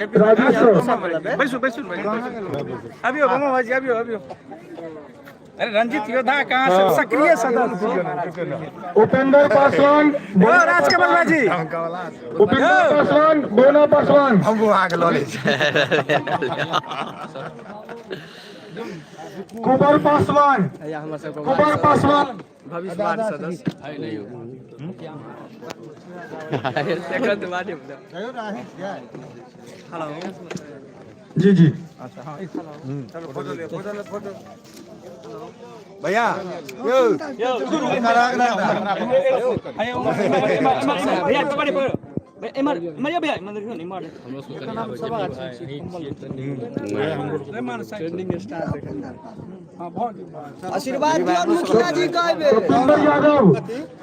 राजेश्वर। बैसू बैसू, अभियो मामा भाजी, अभियो अभियो। अरे रंजीत योद्धा कहाँ से सक्रिय सदस्य। उपेंद्र पासवान। ओ राजकमल भाजी। उपेंद्र पासवान, बोना पासवान। कुबर पासवान, कुबर पासवान। भविष्य सदस्य। जी जी। भैया। भैया, पकड़े पकड़ो इमर इमर, भैया इमर देखियो ने इमर। आशीर्वाद दियौ मुखिया जी कहबे। कपिंदर यादव,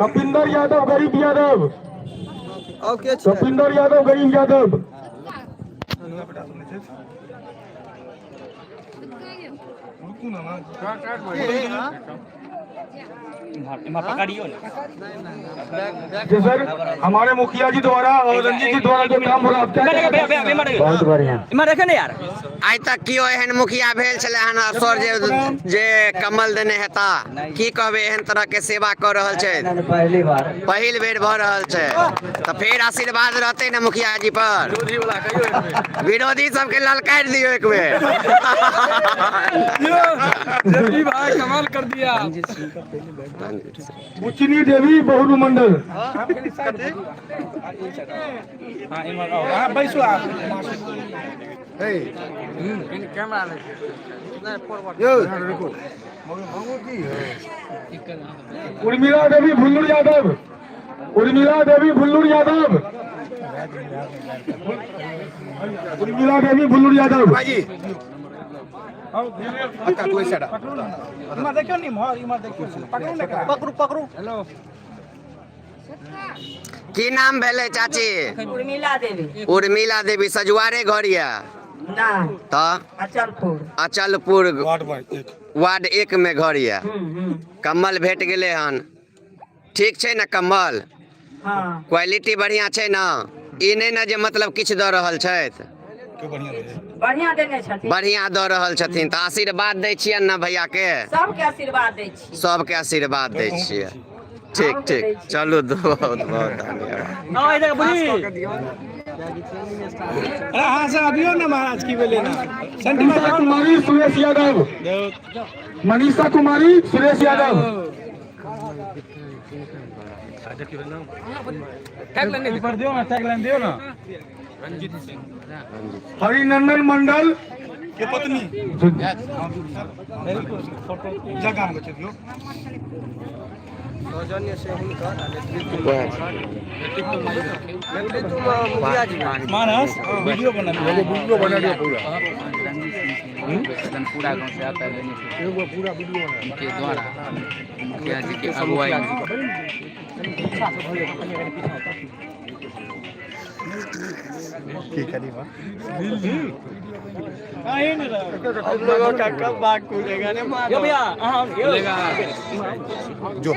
कपिंदर यादव, गरीब यादव। ओके छै। कपिंदर यादव, गरीब यादव। इमर इमर पकड़ियो ने। जी सर, हमारे मुखिया जी द्वारा और रंजीत जी द्वारा जो काम हो रहा है, आप क्या इमर देखो भैया, भैया इमर देखो। बहुत बढ़िया। इमर देखो ने यार। आइ तक केओ एहन मुखिया भेल छलै हन सर जे जे कम्बल देने हेता? की कहबै, एहन तरह के सेवा कऽ रहल छै? पहली बार। पहिल बेर भऽ रहल छै, तऽ फेर आशीर्वाद रहतै ने मुखिया जी पर? विरोधी सबके ललकारि दियौ एक बेर। भाई, कमाल कर दिया। बुचनी देवी, बहुरू मंडल। हाँ, इमर आओ, हाँ, बैसू आप। उर्मिला देवी, भुल्लुर यादव। उर्मिला देवी, भुल्लुर यादव। उर्मिला देवी, भुल्लुर यादव। इमर देखियो ने, इमर इमर देखियो, पकड़ू ने। पकड़ू पकड़ू। की नाम भेलै चाची? उर्मिला देवी। उर्मिला देवी, सजुआरे घर यऽ? ना। तऽ? अचलपुर। अचलपुर वार्ड 1 में घर यऽ। कम्बल भेट गेलै हन, ठीक छै ने कम्बल? हाँ। क्वालिटी बढ़िआँ छै ने? ई नहि ने जे मतलब किछु दऽ रहल छथि? बढ़िया देने छथिन। बढ़िआँ दऽ रहल छथिन, तऽ आशीर्वाद दै छियनि ने भैयाके? सबके आशीर्वाद दै छी। सबके आशीर्वाद दै छियै, ठीक ठीक। चलू, बहुत बहुत धन्यवाद। आओ इधर बुढ़ी। अरे हाँ से अभियो ने महाराज, की भेलै ना? मनीषा कुमारी, सुरेश यादव। मनीषा कुमारी, सुरेश यादव। पर दियो ना, टैगलाइन दियो ना। हरिनंदन मंडल के पत्नी जगह में दियो। सौजन्य से हुनकर नेतृत्व में मुखिया जी। मानस, वीडियो बना। वीडियो बना दियो पूरा। पूरा गांव से आता है लेने के पूरा वीडियो बना। उनके द्वारा मुखिया जी के अगुवाई में। की करी बा? हम लोगों का कब बाग खुलेगा ने? यो भैया, हाँ यो। जो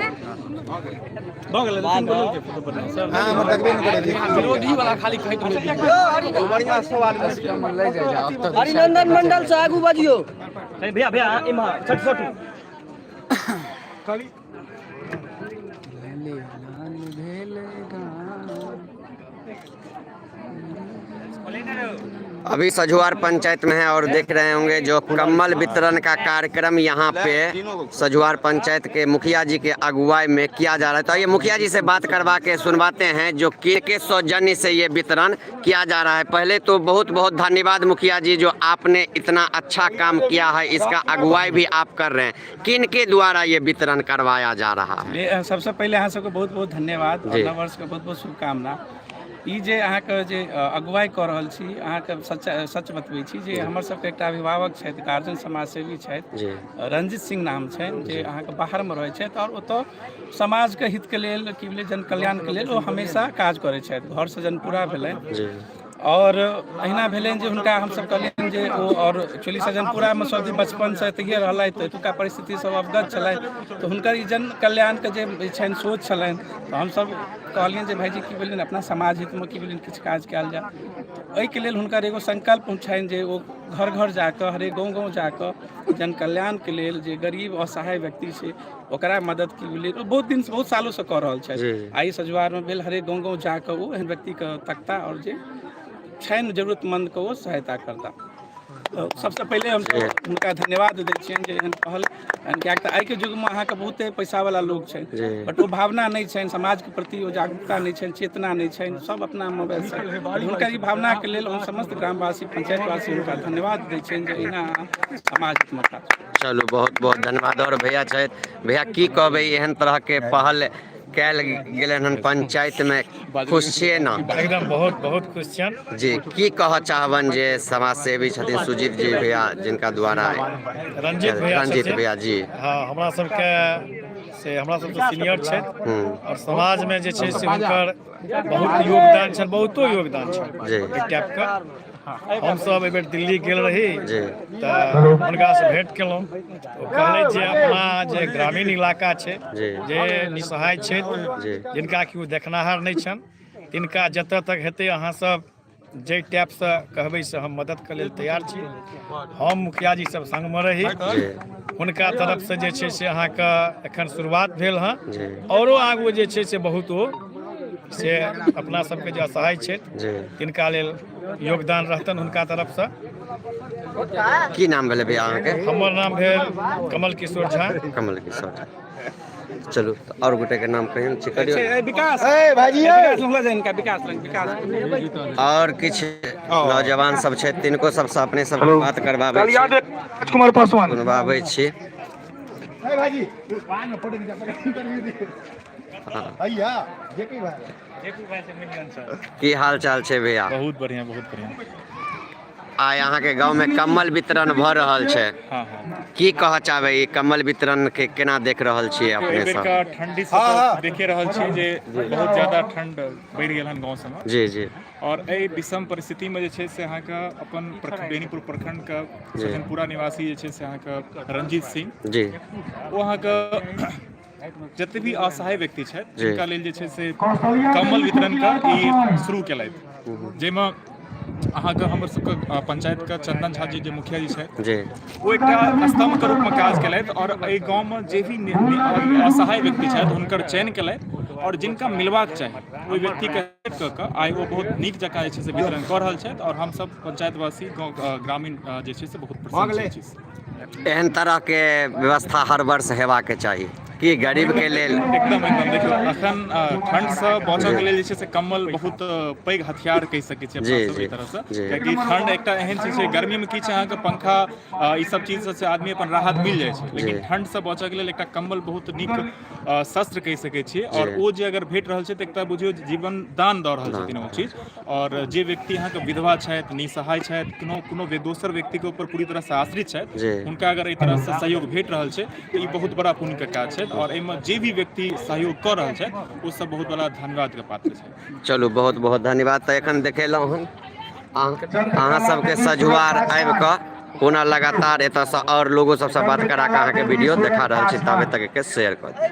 भऽ गेलै, तीन बदल के फोटो बना सब। हां, हम देखबे न करे। विरोधी वाला खाली कहैत रहै। बढ़िया सवाल। ले जाए अब तक। हरिनंदन मंडल से आगू बजियो। भैया भैया, इमर छठ छठ। अभी सझुआर पंचायत में है और देख रहे होंगे जो कम्बल वितरण का कार्यक्रम यहाँ पे सझुआर पंचायत के मुखिया जी के अगुवाई में किया जा रहा है। तो ये मुखिया जी से बात करवा के सुनवाते हैं जो के सौजन्य से ये वितरण किया जा रहा है। पहले तो बहुत बहुत धन्यवाद मुखिया जी, जो आपने इतना अच्छा काम किया है, इसका अगुवाई भी आप कर रहे हैं। किन के द्वारा ये वितरण करवाया जा रहा है? ये, सबसे पहिले अहाँ सबके बहुत बहुत धन्यवाद और जी। नव वर्षके बहुत बहुत शुभकामना। ई जे अहाँके जे अगुवाई कऽ रहल छी, अहाँके सच सच बतबै छी जे हमर सबके एकटा अभिभावक छथि, गार्जियन, समाजसेवी छथि, रंजित सिंह नाम छनि, जे अहाँके बाहरमे रहै छथि आओर ओतऽ समाजके हितके लेल, की भेलै, जन कल्याणके लेल ओ हमेशा काज करै छथि। घरसँ जन पूरा भेलनि। आओर अहिना भेलनि जे हुनका हमसभ कहलियनि जे ओ आओर एक्चुअली सजनपुरामे सब दिन बचपनसँ एतहिए रहलथि तऽ एतुका परिस्थिति सब अवगत छलथि, तऽ हुनकर ई जन कल्याणके जे छनि सोच छलनि, तऽ हमसभ कहलियनि जे भाइजी की भेलनि अपना समाज हितमे की भेलनि किछु काज कयल जाय। एहिके लेल हुनकर एगो संकल्प छनि जे ओ घर घर जाकऽ हरेक गाँव गाँव जाकऽ जन कल्याणके लेल जे गरीब असहाय व्यक्ति छै ओकरा मदद की भेलै, ओ बहुत दिनसँ बहुत सालोसँ कऽ रहल छथि। आइ सजुआरमे भेल हरेक गाँव गाँव जाकऽ ओ एहन व्यक्तिके तकता आओर जे छनि जरूरतमन्दके ओ सहायता करता। सबसँ पहिले हम हुनका धन्यवाद दै छियनि जे एहन पहल, किएक तऽ आइके युगमे अहाँके बहुते पैसावला लोक छनि, बट ओ भावना नहि छनि समाजके प्रति, ओ जागरूकता नहि छनि, चेतना नहि छनि, सब अपना मोबाइलसँ। हुनकर ई भावनाके लेल हम समस्त ग्रामवासी पंचायतवासी हुनका धन्यवाद दै छियनि जे एहिना अहाँ समाजमे काज। चलू, बहुत बहुत धन्यवाद। और भैया छथि, भैया की कहबै, एहन तरहके पहल कयल गेलनि हन पंचायतमे, खुश छियै ने? एकदम बहुत बहुत खुश छियनि जी। की कहऽ चाहबनि जे समाज सेवी छथिन सुजीत जी भैया, जिनका द्वारा रंजीत भैया रंजीत छथिन। भैया जी। हँ, हमरा सबके से हमरा सबसँ सीनियर छथि और समाजमे जे छै से हुनकर बहुत योगदान छनि, बहुतो योगदान छनि एहि टाइपके। हमसब एहि बेर दिल्ली गेल रही तऽ हुनकासँ भेंट केलहुँ, ओ कहलथि जे अपना जे ग्रामीण इलाका छै, जे निसहाय छथि, जिनका केओ देखनाहार नहि छनि, तिनका जतऽ तक हेतै अहाँ सब जाहि टाइपसँ कहबै से हम मददके लेल तैयार छी। हम मुखिया जी सब संगमे रही। हुनका तरफसँ जे छै से अहाँके एखन शुरुआत भेल हँ, औरो आगू जे छै से बहुत ओ से अपना सबके जे असहाय छथि तिनका लेल योगदान रहतनि हुनका तरफसँ। की नाम भेलै भैया अहाँके? हमर नाम भेल कमल किशोर झा। कमल किशोर झा। चलू, आओर गोटे के नाम कहियौ ने, करियौ। विकास ए भाईजी, विकास लग जाए इनका, विकास लग, विकास। आओर किछु नौजवान सब छै, तिनको सबसँ अपने सब बात करबाबै छी, राजकुमार पासवान सुनबाबै छी। ए भाईजी, भैया जेपी भाई, की हाल चाल छै भैया? बहुत बढ़िया, बहुत बढ़िया। आइ अहाँके गाँव में कम्बल वितरण भऽ रहल छै। हाँ हाँ। की कहऽ चाहबै, ई कम्बल वितरण के केना देख रहल छियै अपने एहि सब? बेरका ठंडी से तऽ देखे रहल छी जे बहुत ज्यादा ठंड बढ़ि गेल हन गाँव सबमे। जी जी। और एहि विषम परिस्थितिमे जे छै से अहाँके अपन बेनीपुर प्रखंडके सजनपुरा निवासी जे छै से अहाँके रंजीत सिंह जी, ओ अहाँके जते भी असहाय व्यक्ति छथि जिनका लेल जे छै से कम्बल वितरणके ई शुरू केलथि, जाहिमे अहाँके हमर सबके पंचायतके चंदन झा जी जे मुखिया जी छथि जी, ओ एकटा स्तंभके रूपमे काज केलथि और एहि गाँवमे जे भी असहाय व्यक्ति छथि हुनकर चयन केलथि और जिनका मिलबाक चाही ओहि व्यक्तिके कऽ कऽ आइ ओ बहुत नीक जकाँ जे छै से वितरण कऽ रहल छथि और हमसब पंचायतवासी गाँव ग्रामीण जे छै से बहुत प्रसन्न छी एहि चीजसँ। एहन तरहके व्यवस्था हर वर्ष हेबाक चाही कि गरीबके लेल? एकदम एकदम। देखियौ, अखन ठंडसँ बचऽके लेल जे छै से कम्बल बहुत पैघ हथियार कहि सकै छियै अपना सब एहि तरहसँ, कियाकि ठंड एकटा एहन चीज छै, गर्मीमे की छै अहाँके पंखा ई सब चीजसँ आदमी अपन राहत मिल जाइ छै, लेकिन ठंडसँ बचऽके लेल एकटा कम्बल बहुत नीक शस्त्र कहि सकै छियै और ओ जे अगर भेट रहल छै तऽ एकटा बुझियौ जीवन दान दऽ रहल छथिन ओ चीज। और जे व्यक्ति अहाँके विधवा छथि, निसहाय छथि, कोनो कोनो दोसर व्यक्तिके ऊपर पूरी तरहसँ आश्रित छथि, हुनका अगर एहि तरहसँ सहयोग भेट रहल छै तऽ ई बहुत बड़ा पुण्यके काज छै और एहिमे जे भी व्यक्ति सहयोग कऽ रहल छथि ओ सब बहुत बड़ा धन्यवादके पात्र छथि। चलू, बहुत बहुत धन्यवाद। तऽ एखन देखेलहुँ हन अहाँ सबके सझुआर आबि कऽ पुनः लगातार एतऽसँ आओर लोगो सबसँ बात करा कऽ अहाँके वीडियो देखा रहल छी, ताबे तक के शेयर कऽ दियौ।